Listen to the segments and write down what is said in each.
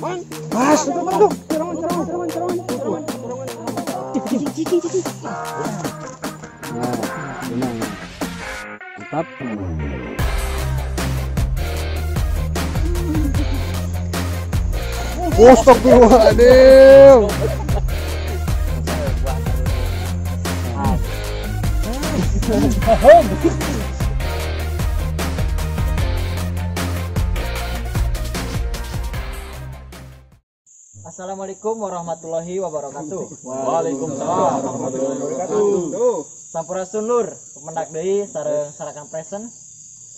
Mas, tuh. Cicing. Nah, ini. Mantap. Astagfirullahaladzim. Assalamualaikum warahmatullahi wabarakatuh. Waalaikumsalam warahmatullahi wabarakatuh. Sampurasun lur, kemendak deui sareng sarakan present.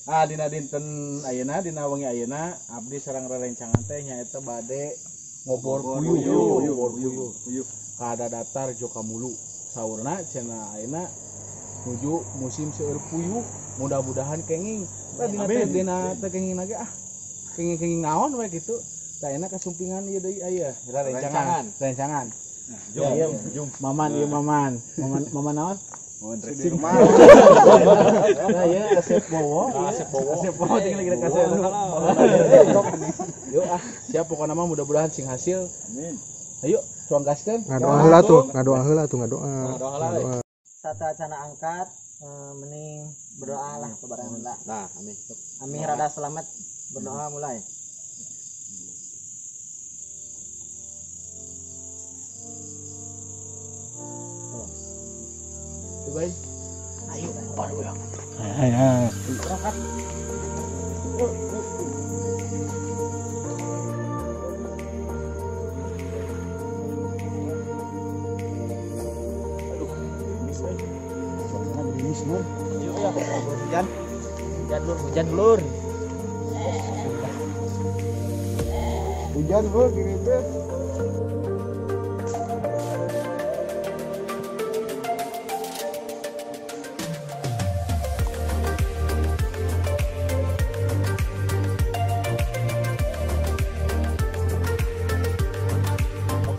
Ah dina dinten ayeuna dina wengi ayeuna abdi sareng rerencangan teh nyaeta bade ngobor puyuh. Puyuh. Kada datar Jokamulu. Saurna cenah ayeuna nuju musim seueur puyuh, mudah-mudahan kenging. Dina teh dina teh kenging lagi ah. Kenging-kenging naon we kitu. Tah enak kasumpingan ieu deui aya rerencangan. Rencangan. Jom. Maman ieu maman. Maman naon? Maman Rexing. Nah ya Asep Bowo. Asep Bowo tinggal lagi kasih. Yuk ah, siap pokoknya mah mudah-mudahan sing hasil. Amin. Ayo, tuang gaskeun. Ngadoa heula tuh, ngadoa. Ngadoa. Satacana angkat mending berdoa lah kebarengan lah. Nah, amin. Amin rada selamat berdoa mulai. Baik. Ayo, ayo. Ayo. Berangkat. Aduh, gerimis euy. Suasana gerimis, Lur. Yuk ya, hujan. Hujan, Lur, hujan, Lur. Hujan, Lur, gerimis.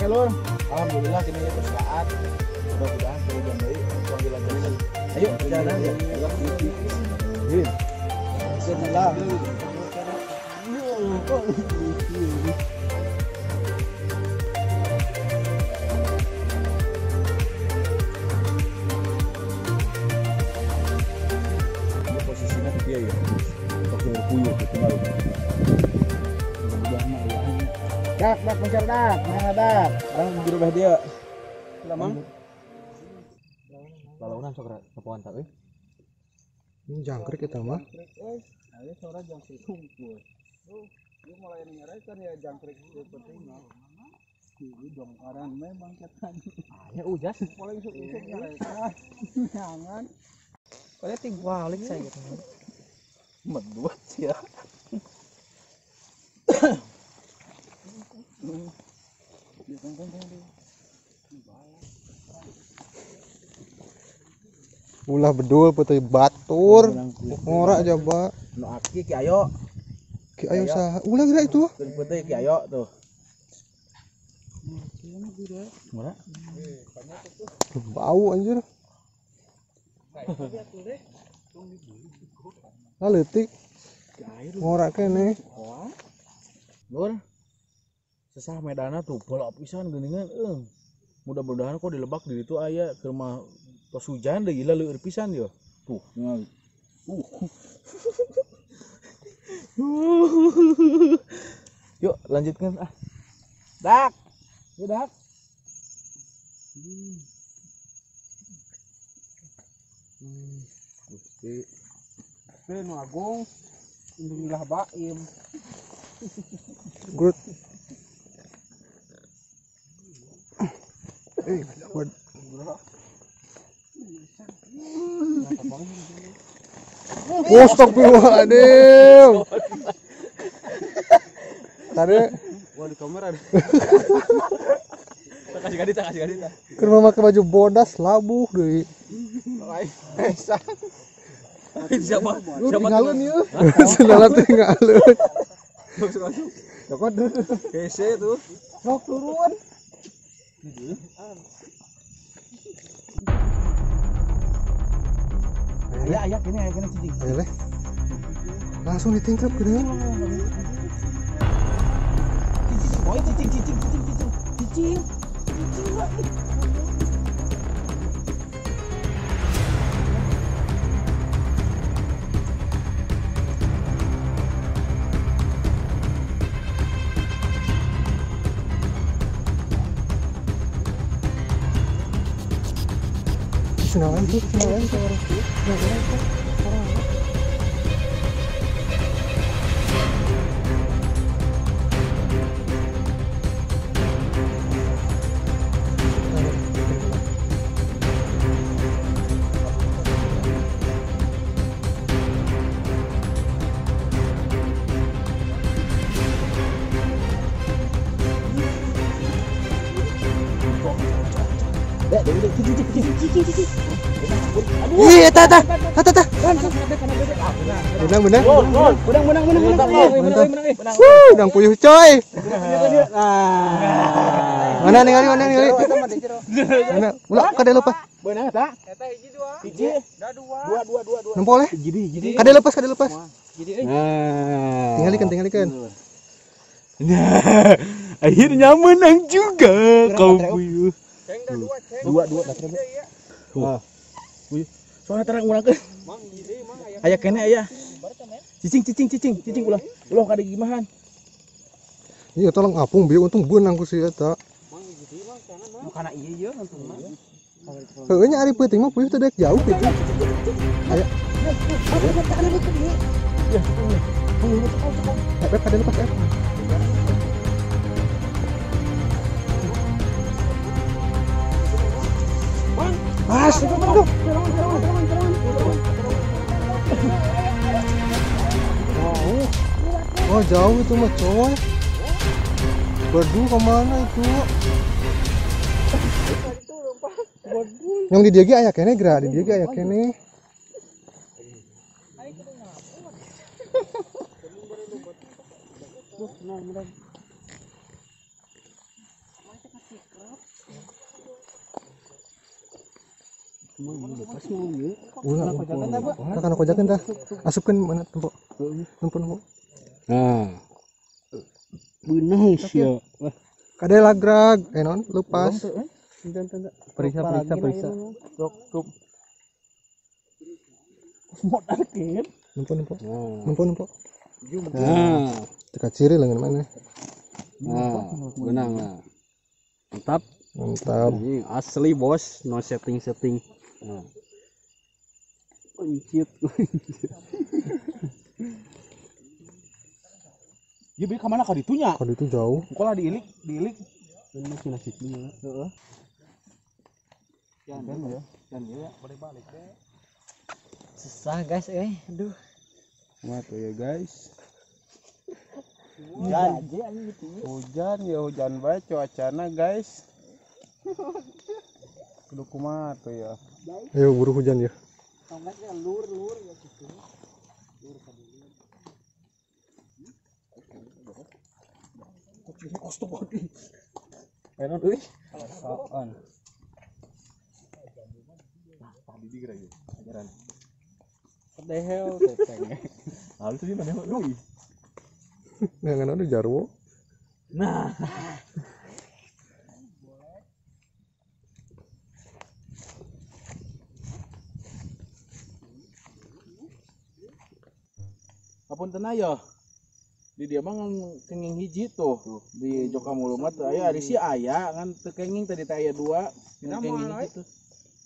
Lur, alhamdulillah kini itu saat mudah-mudahan hujan deui tuang dilanjutkeun. Ayo jalan ya. Bismillah. Ini posisinya di dia ya. Tok puyuh gitu lalu. Mudah-mudahan mah ya. Dak, dak, mencari dak, mana dak? Orang dirubah dia. Lamang. Lalaunan sok kapoan tak euy. Ini jangkrik eta mah. Aya sora jangkrik hungkul. Tuh, ieu mulai nyarekan ya jangkrik penting mah. Ieu dongkaran memang katan. Aya ujas. Mulai isuk-isuk nyarekan. Jangan. Kaya tigualik saya gitu. Medut ya. Ulah bedul putih batur ngorak jaba nu aki ki ayo. Ki ayo saha ulah geura itu putih ki ayo tuh. Ngorak. Bau anjir. Lah leutik. Ngorak kene. Lur. Sesah medana tuh bolak pisan geuningan euy. Mudah-mudahan kok dilebak di ditu aya ke rumah tos hujan deui gila leueur pisan yo. Tuh. Yuk lanjutkan ah. Dak. Yuk dak. Gusti. Gusti nu agung. Alhamdulillah baim. Good. Astagfirullahaladzim. Tadi wah di kamera. Kasih gadita, kasih gadita. Keur make baju bodas labuh deui. Siapa? Siapa tinggalin ieu? Sendala tinggalin. Masuk masuk. Cokot. Hese tuh. Sok turun. Aya aya kene aya kene cicing. Ayo leh. Langsung ditingkap gitu. Cicing Boy cicing cicing cicing cicing cicing cicing lagi. Kenalan tuh, kenalan tuh orang tuh, kenalan tuh orang. Iya, ta ta ta ta. Benang benang. Benang benang benang benang. Wuh, benang puyuh coy. Mana nih mana nih? Mana? Ulah kade lepas. Benang ta? Eta hiji dua. Hiji. Dua dua dua dua. Nempol eh? Hiji. Kade lepas, kade lepas. Hiji euy. Tinggalikan, tinggalikan. Nah, akhirnya menang juga kau puyuh. Dua dua baterai. Wih, soalnya terang urang ke. Aya kene aya. Cicing cicing cicing cicing ulah. Ulah kada gimahan. Iya tolong apung bieu untung beunang ku si eta. Kana ieu ye untung mah. Heueuh nya ari peuting mah puyuh teh dek jauh gitu. Aya. Epep kada lepas ep. Mas, aduh. Oh, jauh itu mah coy. Berdua kemana itu? Yang di dia ge aya kene geura, di dia ge aya kene. Ulah, kana kojakeun tah. Asupkeun mana tempo. Tempo tempo. Nah. Beunang sia. Kade lagrag, non lepas. Periksa periksa periksa. Sok sok. Modal keun. Nempo nempo. Nempo nempo. Nah, teka ciri lengan mana? Nah, beunang lah. Mantap. Mantap. Ini asli bos, no setting setting. Nah. Pencit. Ya beli kemana ka ditunya? Ka ditu jauh. Engko lah diilik, diilik. Bener sih nasibnya. Heeh. Jangan ya, jangan ya. Boleh balik deh. Susah guys, aduh. Wah tuh ya guys. Hujan, hujan ya hujan bae cuacana guys. Kudu kumaha tuh ya. Ayo buru hujan ya. Tongkatnya lur-lur ya gitu. Lur kadulu. Enak euy. Apaan? Nah, tadi digeura ieu ajaran. Pedehel teteng. Lalu tadi mana deui? Nah, ada jarwo. Nah. Apunten aya. Di dia mah ngan kenging hiji tuh di Jokamulu mah teu aya ari si aya ngan teu kenging tadi teh aya dua ngan kenging hiji tuh.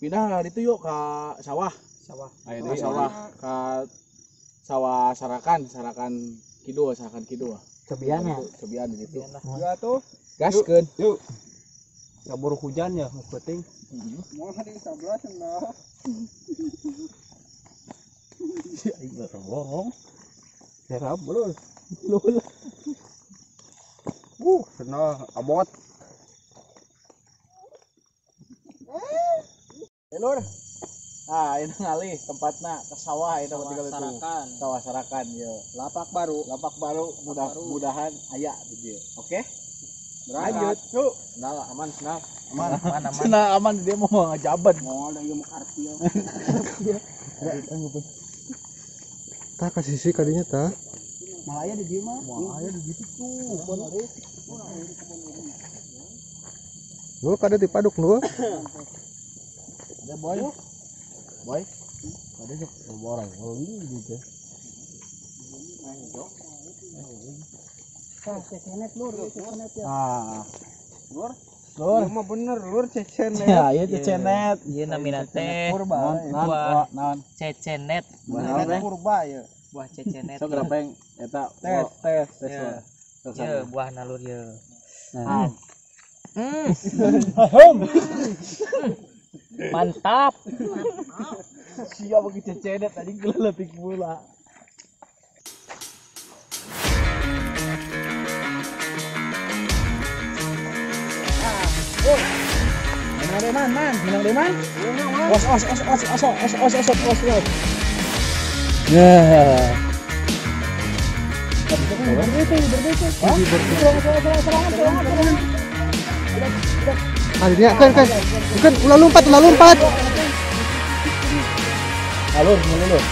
Pindah hari itu yuk ka sawah. Sawah. Aya deui sawah ka sawah Sarakan, Sarakan Kidul, Sarakan Kidul. Cobian ya. Cobian di situ. Ya tuh. Gaskeun. Yuk. Kabur hujan ya, geus penting. Mau hari 11 nah. Si aing lorong. Serap belum. Senang abot. Lur. Ah, ini ngalih tempatna ke sawah itu tinggal itu. Sawah Sarakan ya. Lapak baru. Lapak baru mudah-mudahan aya di dieu. Oke? Lanjut. Yuk. Senal aman senal. Aman aman aman. Senal aman dia mau ngajaban. Mau ada ieu kartil. Tah ka sisi kadinya tah. Malah aya di dieu mah. Wah, aya di ditu tuh. Lu kada dipaduk lu. Ada boy. Boy. Ada sok orang ini gitu. Tah cecenet lur, cecenet ya. Ah. Lur. Lur. Mah bener lur cecenet. Ya, ieu cecenet. Ieu namina teh Purba. Buah Naon? cecenet. Cecenet purba ya. Buah cecenet. Sok grapeng eta Tes tes tes. Ieu buah nalur ieu. Nah. Mantap. Siap bagi cecenet tadi geleletik pula. Menang deh man, menang deh man. Os os os os os os os os os os. Ya. Ah, dia kan kan. Bukan ulah lompat, ulah lompat. Alur, alur.